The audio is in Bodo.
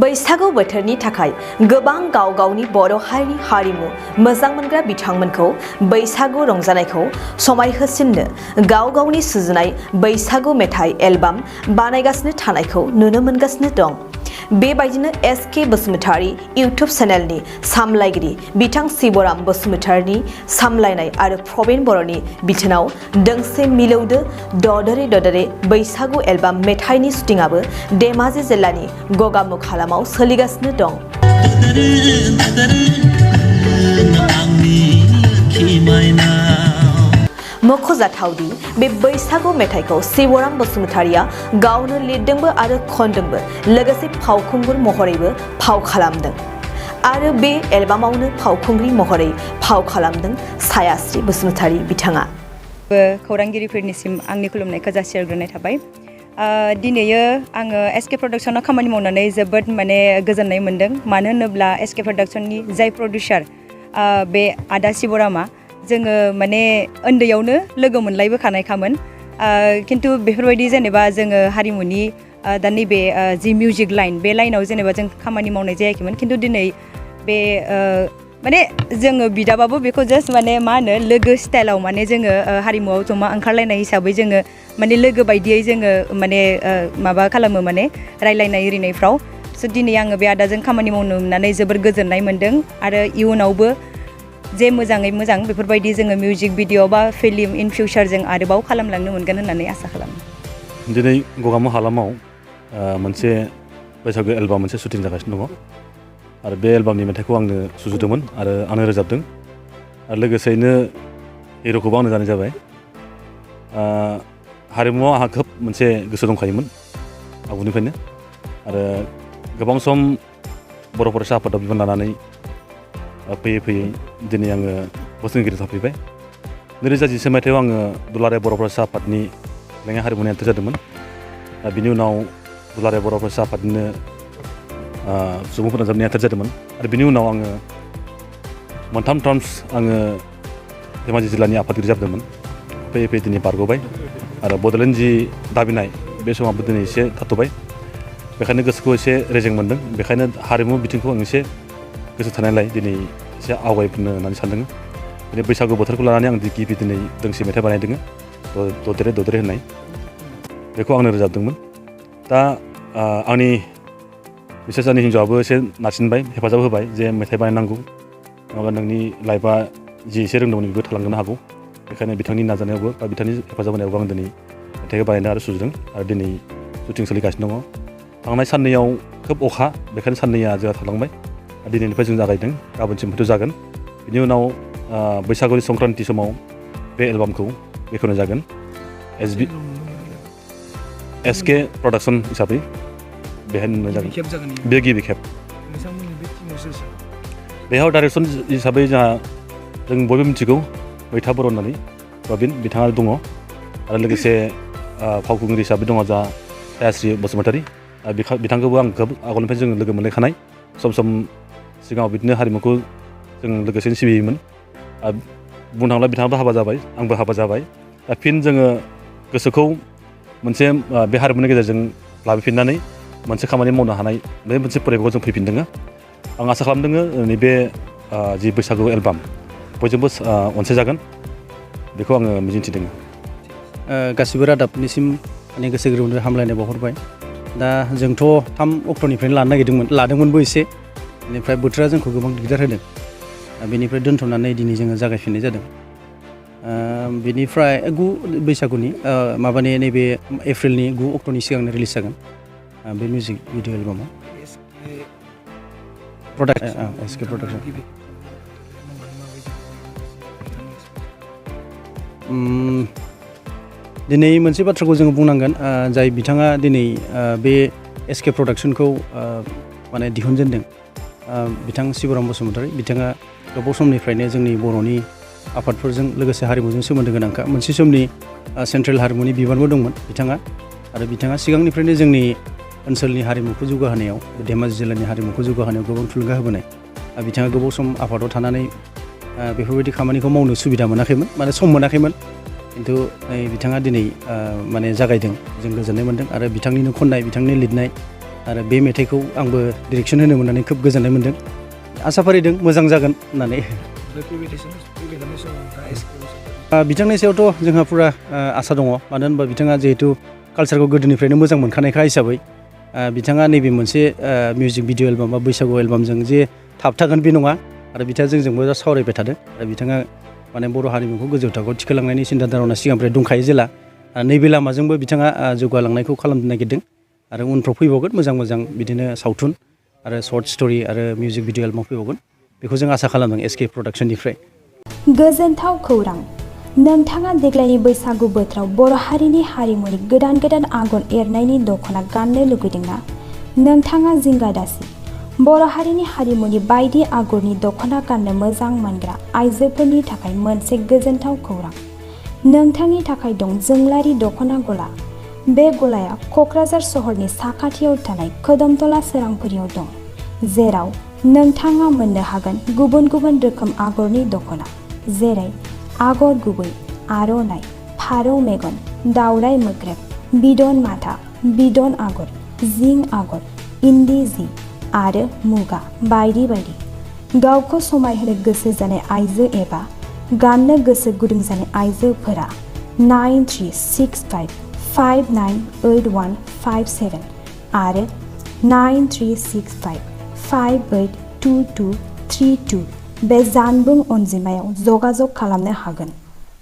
बैसागु बोथोरनि थाखाय गोबां गाव गावनि बर' हारिनि हारिमु मोजां मोनग्रा बिथांमोनखौ बैसागु रंजानायखौ समायहोसिननो गाव गावनि सुजुनाय बैसागु मेथाइ एलबाम बानायगासिनो थानायखौ नुनो मोनगासिनो दं। बेबायदिनो SK बासुमतारी इउट्युब चेनेलनि सामलायगिरि बिथां शिवराम बसुमतारीनि सामलायनाय आरो प्रबीण बर'नि बिथोनाव दोंसे मिलौदो ददरे ददरे बैसागु एलबाम मेथाइनि शुटिंआबो धेमाजि जिल्लानि गगामुख हालामाव सोलिगासिनो दं। मख'जाथावदि बे बैसागु मेथाइखौ शिवराम बसुमतारीया गावनो लिरदोंबो आरो खनदोंबो लोगोसे फावखुंगुर महरैबो फाव खालामदों आरो बे एलबामावनो फावखुंग्रि महरै फाव खालामदों सायास्रि बसुमतारी बिथाङा। खौरांगिरिफोरनिसिम आंनि खुलुमनायखौ जासिहरग्रोनाय थाबाय। दिनैयो आङो SK प्रडाक्शनाव खामानि मावनानै जोबोद गोजोननाय मोन्दों। मानो होनोब्ला SK प्रडाक्शननि जाय प्रडिउसार बे आदा शिवरामा जोङो उन्दैयावनो लोगो मोनलायबोखानायखामोन। खिन्थु बेफोरबायदि जेनेबा जोङो हारिमुनि दा नैबे जि मिउजिक लाइन बे लाइनाव जेनेबा जों खामानि मावनाय जायाखैमोन। खिन्थु दिनै बे जोङो बिदाबाबो बेखौ जास्ट मा होनो लोगो स्टाइलाव जोङो हारिमुआव जमा ओंखारलायनाय हिसाबै जोङो लोगो बायदियै जोङो माबा खालामो रायलायनाय एरिनायफ्राव। स' दिनै आङो बे आदाजों खामानि मावनो मोननानै जोबोर गोजोननाय मोन्दों आरो इयुनावबो जे मोजाङै मोजां बेफोरबायदि जोङो मिउजिक भिडिअ बा फिल्म इन फिउचार जों आरोबाव खालामलांनो मोनगोन होननानै आसा खालामो। दिनै गगामुख हालामाव मोनसे बैसागु एलबाम मोनसे शुटिं जागासिनो दङ आरो बे एलबामनि मेथाइखौ आंनो सुजुदोंमोन आरो आंनो रोजाबदों आरो लोगोसेयैनो हिर'खौबो आंनो जानाय जाबाय। हारिमुआव आंहा खोब मोनसे गोसो दंखायोमोन आगुनिफ्रायनो आरो गोबां सम बर' फरायसा आफादाव बिबान लानानै फैयै फैयै दिनै आङो बोसोनगिरि जाफैबाय। 2010 मायथाइयाव आङो दुलाराय बर' फरायसा आफादनि लेङाइ हारिमुनि नेहाथारि जादोंमोन। बिनि उनाव दुलाराय बर' फरायसा आफादनिनो सुबुं फोनांजाब नेहाथारि जादोंमोन आरो बिनि उनाव आङो मोनथाम टार्म्स आङो धेमाजि जिल्लानि आफादगिरि जादोंमोन। फैयै फैयै दिनै बारग'बाय आरो बड'लेण्ड जि दाबिनाय बे समावबो दिनै एसे थाथ'बाय। बेखायनो गोसोखौ एसे रेजें मोन्दों। बेखायनो हारिमु बिथिंखौ आं एसे गोसो थानायलाय दिनै एसे आवगायफिननो होननानै सानदों। दिनै बैसागु बोथोरखौ लानानै आं गिबि दिनै दोंसे मेथाइ बानायदों ददेरे ददेरे होननाय, बेखौ आंनो रोजाबदोंमोन। दा आंनि बिसेस जानि हिन्जावाबो एसे नारसिनबाय, हेफाजाब होबाय जे मेथाइ बानायनांगौ नङाबा नोंनि लाइफआ जि एसे रोंदोंमोन बेबो थालांनो हागौ। बेखायनो बिथांनि नाजानायावबो बा बिथांनि हेफाजाब होनायावबो आं दिनै मेथाइखौ बानायदों आरो सुजुदों आरो दिनै शुटिं सोलिगासिनो दङ। थांनाय साननैयाव खोब अखा, बेखायनो साननैया जोंहा थालांबाय। दिनैनिफ्राय जों जागायदों, गाबोनसिम हयथ' जागोन। बिनि उनाव बैसागुनि संक्रान्ति समाव बे एलबामखौ बेखेवनाय जागोन। SK प्रडाक्शन हिसाबै बेहाय नुनाय जागोन। बे गिबि खेब। बेयाव डाइरेक्सन हिसाबै जों बयबो मिथिगौ मैथा बर' होननानै प्रबीण बिथाङा दङ आरो लोगोसे फावखुंग्रि हिसाबै दङ जा सायास्रि बसुमतारी। बिथांखौबो आं खोब आगोलनिफ्राय जों लोगो मोनलायखानाय। सम सम सिगाङाव बिदिनो हारिमुखौ जों लोगोसेनो सिबियोमोन। बुंनो थाङोब्ला बिथाङाबो हाबा जाबाय, आंबो हाबा जाबाय। दा फिन जोङो गोसोखौ मोनसे बे हारिमुनि गेजेरजों लाबोफिननानै मोनसे खामानि मावनो हानाय बे मोनसे परिबेकआव जों फैफिनदों। आं आसा खालामदों नैबे जि बैसागु एलबाम बयजोंबो अनसायजागोन, बेखौ आङो मिजिंथिदों। गासिबो रादाबनिसिम गोसो गोरबोनिफ्राय हामलायनाय बावहरबाय। दा जोंथ' 3 अक्ट'निफ्रायनो लादोंमोनबो एसे, बेनिफ्राय बोथोरा जोंखौ गोबां दिगदार होदों। बेनिफ्राय दोनथ'नानै दिनै जोङो जागायफिननाय जादों। बेनिफ्राय 9 बैसागुनि नैबे एप्रिलनि 9 अक्ट'नि सिगांनो रिलिज जागोन बे music video Alabama. SK production. दिनै मोनसे बाथ्राखौ जोङो बुंनांगोन, जाय बिथाङा दिनै बे SK प्रडाक्शनखौ दिहुनजेनदों, बिथां शिवराम बसुमतारी। बिथाङा गोबाव समनिफ्रायनो जोंनि बर'नि आफादफोरजों लोगोसे हारिमुजों सोमोन्दो गोनांखा। मोनसे समनि सेन्ट्रेल हारिमुनि बिबानबो दंमोन बिथाङा आरो बिथाङा सिगांनिफ्रायनो जोंनि ओनसोलनि हारिमुखौ जौगाहोनायाव, धेमाजि जिल्लानि हारिमुखौ जौगाहोनायाव गोबां थुलुंगा होबोनाय। बिथाङा गोबाव सम आफादाव थानानै बेफोरबायदि खामानिखौ मावनो सुबिदा मोनाखैमोन माने सम मोनाखैमोन खिन्थु बिथाङा दिनै माने जागायदों जों गोजोननाय मोन्दों आरो बिथांनिनो खननाय बिथांनि लिरनाय आरो बे मेथाइखौ आंबो डिरेक्सन होनो मोननानै खोब गोजोननाय मोन्दों आसा फारिदों मोजां जागोन होननानै बिथांनि सायावथ' जोंहा फुरा आसा दङ मानो होनबा बिथाङा जिहेतु कालसारखौ गोदोनिफ्रायनो मोजां मोनखानायखा हिसाबै बिथाङा नैबे मोनसे मिउजिक भिडिअ एलबाम बा बैसागु एलबामजों जे थाबथागोन बे नङा आरो बिथाङा जोंजोंबो सावरायबाय थादों आरो बिथाङा माने बर' हारिमुखौ गोजौ थाखोआव थिखोलांनायनि सिन्था धारना सिगांनिफ्राय दंखायो जेला नैबे लामाजोंबो बिथाङा जौगालांनायखौ खालामनो नागिरदों आरो उनफ्राव फैबावगोन मोजां मोजां बिदिनो सावथुन आरो सर्ट स्ट'रि आरो मिउजिक भिडिअ एलबाम फैबावगोन बेखौ जों आसा खालामदों SK प्रडाक्सननिफ्राय गोजोनथाव खौरां नोंथाङा देग्लायनि बैसागु बोथोराव बर' हारिनि हारिमुनि गोदान गोदान आगर एरनायनि दख'ना गाननो लुगैदोंना नोंथाङा जिंगा दासि बर' हारिनि हारिमुनि बायदि आगरनि दख'ना गाननो मोजां मोनग्रा आइजोफोरनि थाखाय मोनसे गोजोनथाव खौरां नोंथांनि थाखाय दं जोंलारि दख'ना गला बे गलाया क'क्राझार सहरनि साखाथियाव थानाय खोदोमतला सोरांफुरियाव दं जेराव नोंथाङा मोननो हागोन गुबुन गुबुन रोखोम आगरनि दख'ना जेरै आगर गुबै आर'नाइ फारौ मेगन दावराइ मोख्रेब बिदन माथा बिदन आगर जिं आगर इन्दि जि आरो मुगा बायदि बायदि गावखौ समायहोनो गोसो जानाय आइजो एबा गाननो गोसो गुदुं जानाय आइजोफोरा 9365598157 आरो 9365582232 बे जानबुं अनजिमायाव जगाजग खालामनो हागोन।